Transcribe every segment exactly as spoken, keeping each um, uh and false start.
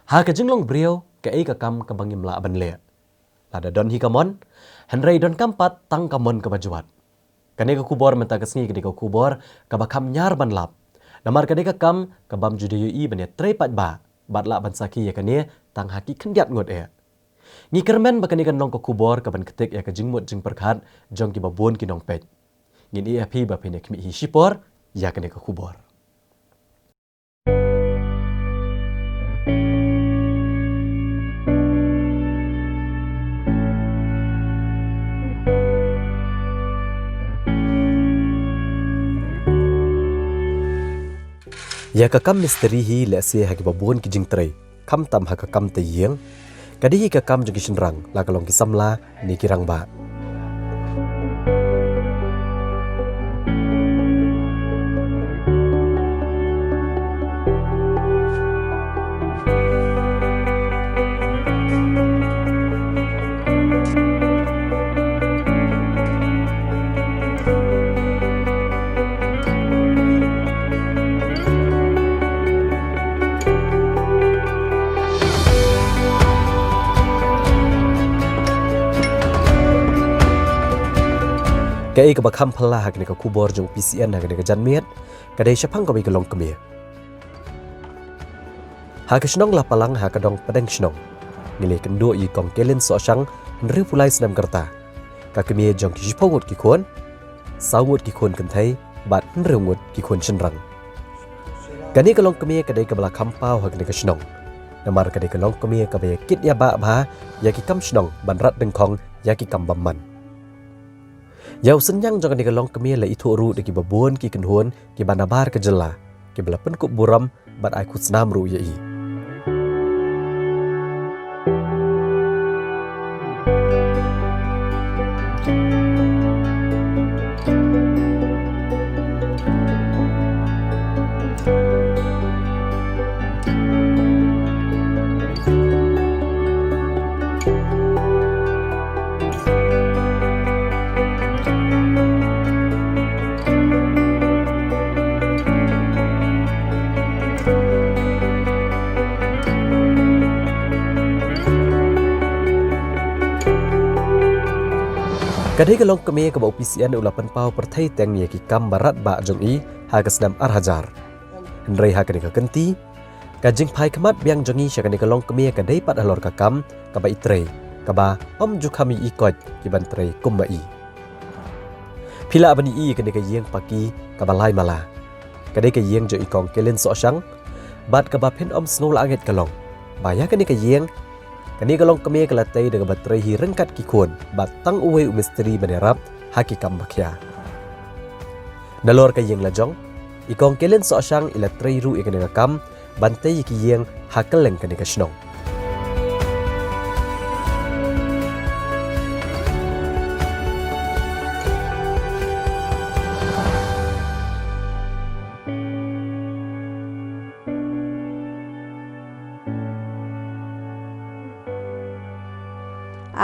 Ha ka jinglong briew, kaei ka kam kaba ngim lah ban leh? Lada don hi ka mon, hynrei donkam pat tang ka mon kaba jwat. Kane ka khubor mynta ka sngi ka dei ka khubor kaba kham ñiar ban lap. Namar ka dei ka kam kabym ju dei ïohi ban ïatrei paidbah bad lah ban sakhi ïa kane tang ha ki khyndiat ngut eh. Ngi kyrmen ba kane kan long ka khubor kaban ktik ïa ka jingmut jingpyrkhat jong kiba bun ki nongpeit. Ngin ïa phi ba phin ïa khmih hi shipor ïa kane ka khubor. Ïa ka kam mistri hi lehse ha kiba bun ki jingtrei, khamtam ha ka kam tei ïing, ka dei hi ka kam jong ki shynrang, la ka long ki samla ne ki rangbah. Kaei kaba kham phylla ha kane ka khubor jong P C N ha kane ka janmiet, ka dei shaphang kawei ka longkmie. Ha ka shnong Lapalang ha ka dong Pdeng Shnong, ngi la ïakynduh ïa i Kong Kelin Sohshang, hynriewphew lai snem ka rta. Ka kmie jong ki shiphew ngut ki khun, saw ngut ki khun kynthei bad hynriew ngut ki khun shynrang. Kane ka longkmie ka dei kaba la kham paw ha kane ka shnong. Namar ka dei ka longkmie kaba ïa kit ïa bah bha ïa ki kam shnong ban rat dyngkhong ïa ki kam bymman. Ïa u synñiang jong kane ka longkmie la ithuh ruh da kiba bun ki kynhun kiba nabar ka jylla, kiba la pynkup burom bad ai khusnam ruh ïa i. Ka dei ka longkmie kaba u P C N u la pynpaw pyrthei teng ïa ki kam ba radbah jong i ha ka snem ar hajar. Hynrei ha kane ka kynti, ka jingphai khmat biang jong i sha kane ka longkmie ka dei pat halor ka kam kaba i trei, kaba ym ju kham ïohi koit kiban trei kum ma i. Phi lah ban ïohi kane ka ïing paki kaba lai mala. Ka dei ka ïing jong i Kong Kelin Sohshang, bad kaba phin ym sngew lah ngeit ka long ba ïa kane ka ïing, kane ka longkmie ka la tei da kaba trei hi ryngkat ki khun bad tang uwei u mistri ban ïarap ha ki kam ba khia. Nalor ka ïing lajong, i Kong Kelin Sohshang i la trei ruh ïa kane ka kam ban tei ïa ki ïing ha kylleng kane ka shnong.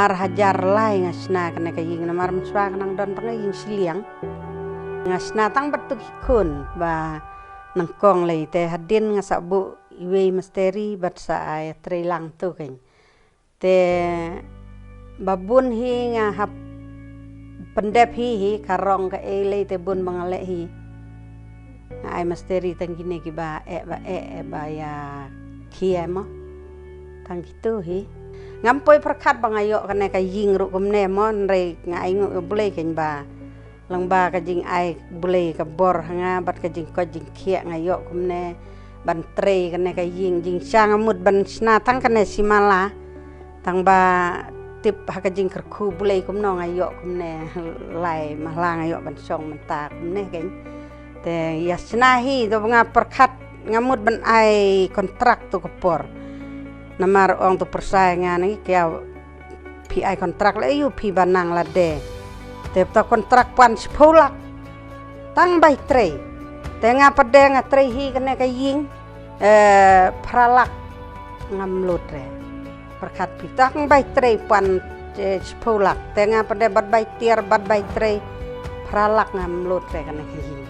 Ar hajar lai nga shna kane ka ïing namar mynshwa ka nang don tang ka ïing shiliang. Nga shna tang bad tu ki khun ba nyngkong lei te hadien nga sa buh iwei misteri bad sa ai trei lang tu kein. Te ba bun hi nga hap pyndep hi hi ka rong kaei lei te bun ba nga leh hi. Nga ai misteri tang kine kiba eh ba eh eh ba ïa khie mo. Tang kitu hi. Ngam poi pyrkhat ba nga ïoh kane ka ïing ruh kumne mo, hynrei nga ai nguh ïa U Blei kein ba lyngba ka jingai U Blei ka bor ha nga bad ka jingkoit jingkhiah nga ïoh kumne ban trei kane ka ïing. Jingshisha nga mut ban shna tang kane shi mala, tang ba tip ha ka jingkyrkhu U Blei kumno nga ïoh kumne, lai mala nga ïoh ban shong mynta kumne kein. Te ïa shna hi, to ba nga pyrkhat nga mut ban ai kontrak tu ka por. Namar ong tu pyrsa ïa nga ne, ki ïa phi ai kontrak leh aïu phi ba nang lade. Te ta kontrak pan shiphew lak. Tang bai trei. Te nga pat de nga trei hi kane ka ïing, eh, phra lak ngam lut re. Pyrkhat phi, tang bai trei pan, eh, shiphew lak. Te nga pat de bad bai tiar bad bai trei phra lak ngam lut re kane ka ïing.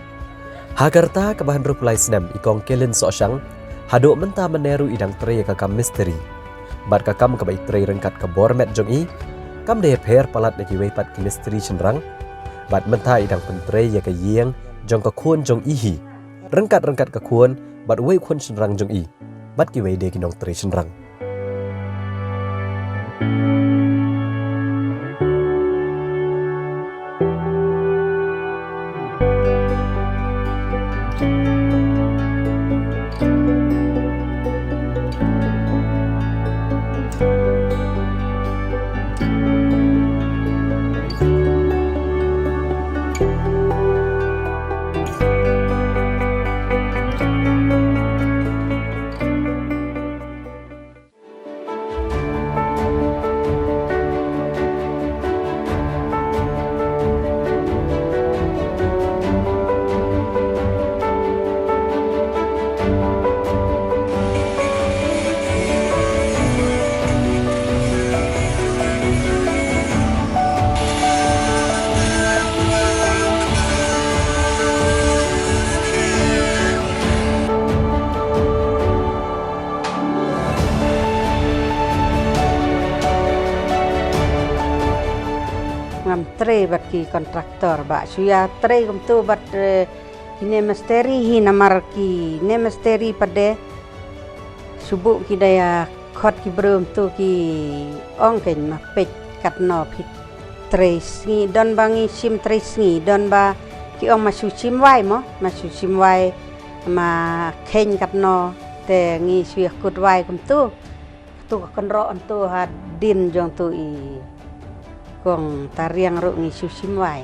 Ha ka rta kaba hynriewphew lai snem i Kong Kelin Sohshang, Haduh mynta mynne ruh i dang trei ïa ka kam mistri. Bad ka kam kaba i trei ryngkat ka bor met jong i kam dei pher palat na kiwei pat ki mistri shynrang. Bad mynta i dang pyntrei ïa ka ïing jong ka khun jong i hi ryngkat ryngkat ka khun bad wei khun shynrang jong i bad kiwei de ki nongtrei shynrang. Ngam trei bad ki kontraktor, ba shu ïa trei kumtu bad, eh, kine misteri hi, namar kine misteri pat de shu buh ki da ïa khot ki briew kumtu, ki ong kein ma peit katno phi trei sngi, don ba ngi shim trei sngi, don ba ki ong ma shu shim wai mo, ma shu shim wai, ma kheiñ katno, te ngi shu ïa kut wai kumtu. Katu ka kynroh hangtu hadien jong tu i kong tariang ruh ngi shu shim wai.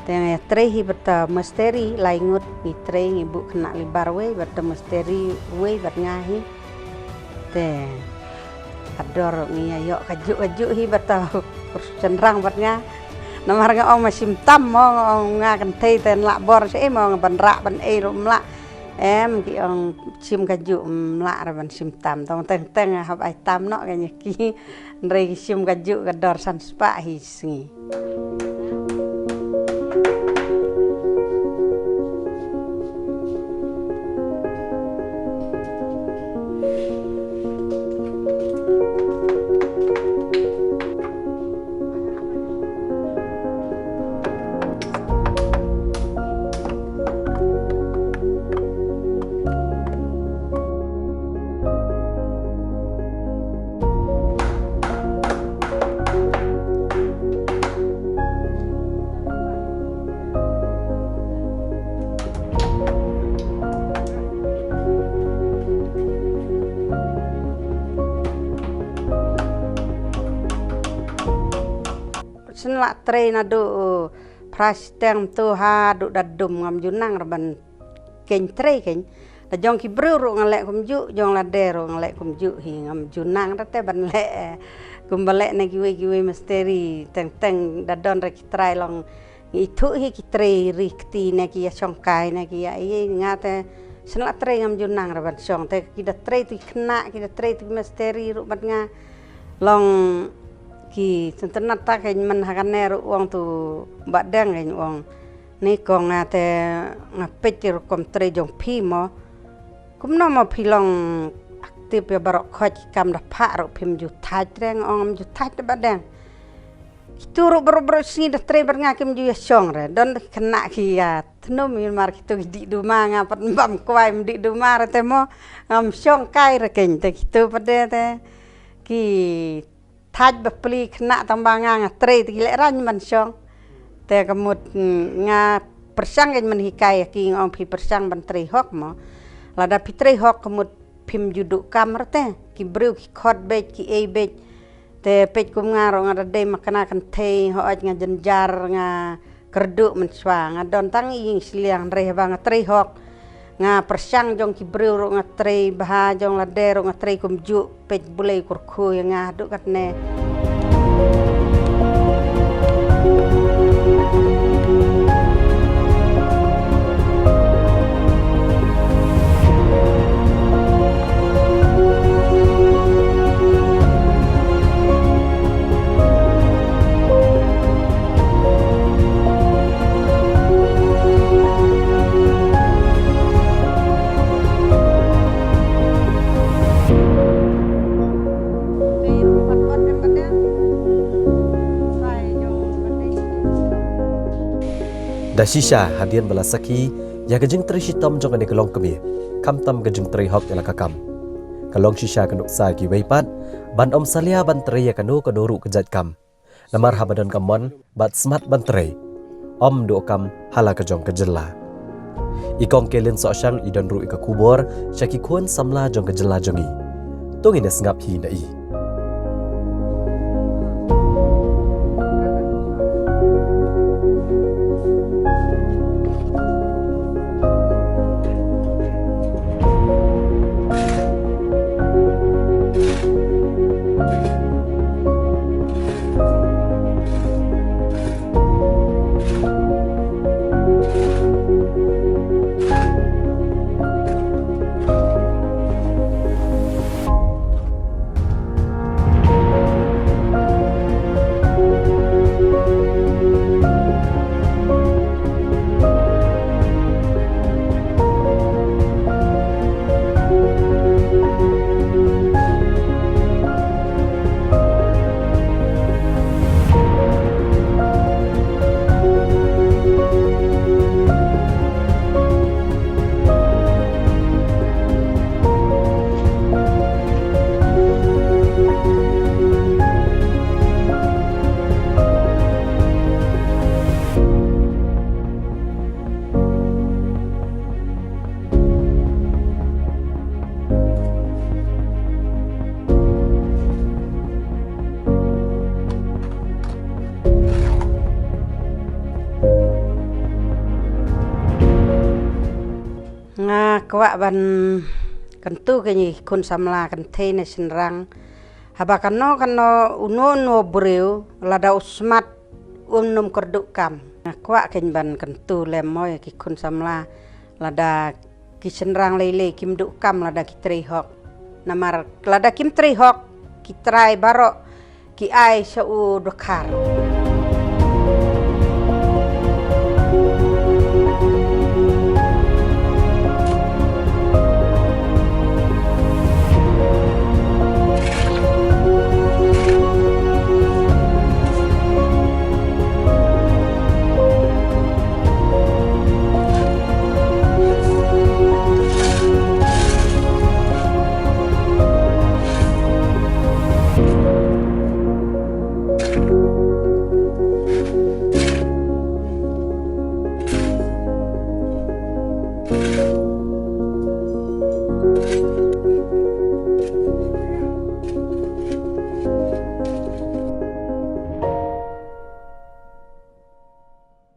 Te ngi trei hi bad ta misteri lai ngut, ngi trei, ngi buh khynnah labour wei bad ta misteri wei bad nga hi. Te ka dor ngi ïa ïoh kajuh kajuh hi bad ta shynrang bad nga. Namar nga ong ma shim tam mo, nga ong nga kynthei te nlah bor shaei mo, nga ban rah ban ei ruh ym lah. Em, ki ong shim kajuh ym lah re ban shim tam. Tang teng teng hap ai tam noh ka ngi ki. Hynrei ki shim kajuh ka dor san spah hi sngi. Shen lah trei naduh, uh, phra shiteng to haduh da dum ngam ju nang re ban keiñ trei keiñ. La jong ki briew ruh nga leh kumjuh, jong lade ruh nga leh kumjuh hi, ngam ju nang re te ban leh, eh, kumba leh na kiwei kiwei misteri, teng teng da don re ki trai long ngi ithuh hi ki trei ri kti ne ki ïa shongkai ne ki ïa ei, nga te shen lah trei ngam ju nang re ban shong, te ki da trei tu ki khynnah, ki da trei tu ki misteri ruh bad nga. Long ki shen tynnat ta keiñ, man ha kane ruh u ong tu Bah Deng keiñ u ong, ni kong, nga te nga peit ki rukom trei jong phi mo. Kumno mo phi long active ïa baroh khoit ki kam da phah ruh phim ju thait re, nga ong ngam ju thait re Bah Deng. Kitu ruh baroh baroh sngi da trei bad nga kim ju ïa shong re. Don ki khynnah ki ïa thnum, namar kitu ki dih duma, nga pat bam kwai ym dih duma re te mo. Ngam shong kai re keiñ, te kitu pat de te ki thait bapli khynnah tang ba nga nga trei te ki lehraiñ ban shong. Te ka mut, mm, nga pyrshang keiñ ban hikai ïa ki, nga ong phi pyrshang ban trei hok mo. Lada phi trei hok ka mut phim ju duh kam re te. Ki briew ki khot beit, ki ei beit. Te peit kum nga ruh nga da dei ma kane ka kynthei, hooid nga jynjar, nga kyrduh mynshuwa, nga don tang ïing shiliang, hynrei haba nga trei hok, nga pyrshang jong ki briew ruh nga trei bha, jong lade ruh nga trei kumjuh, peit Blei kyrkhu ïa nga haduh katne. Da shisha hadien ba la sakhi ïa ka jingtrei shitom jong kane ka longkmie, khamtam ka jingtrei hok ïa la ka kam, ka long shisha ka nuksa ïa kiwei pat ban ym salia ban trei ïa kano kano ruh ka jait kam. Namar haba don ka mon bad smat ban trei, ym duh kam ha la ka jong ka jylla. I Kong Kelin Sohshang i don ruh ïa ka khubor sha ki khun samla jong ka jylla jong ngi. To ngin ïa sngap hi na i. Nga kwah ban kyntu kein ïa ki khun samla kynthei ne shynrang. Haba kano kano uno uno briew lada u smat un ym kyrduh kam. Nga kwah kein ban kyntu lem mo ïa ki khun samla lada ki shynrang lei lei kim duh kam lada ki trei hok. Namar lada kim trei hok ki trai baroh ki ai sha u dkhar.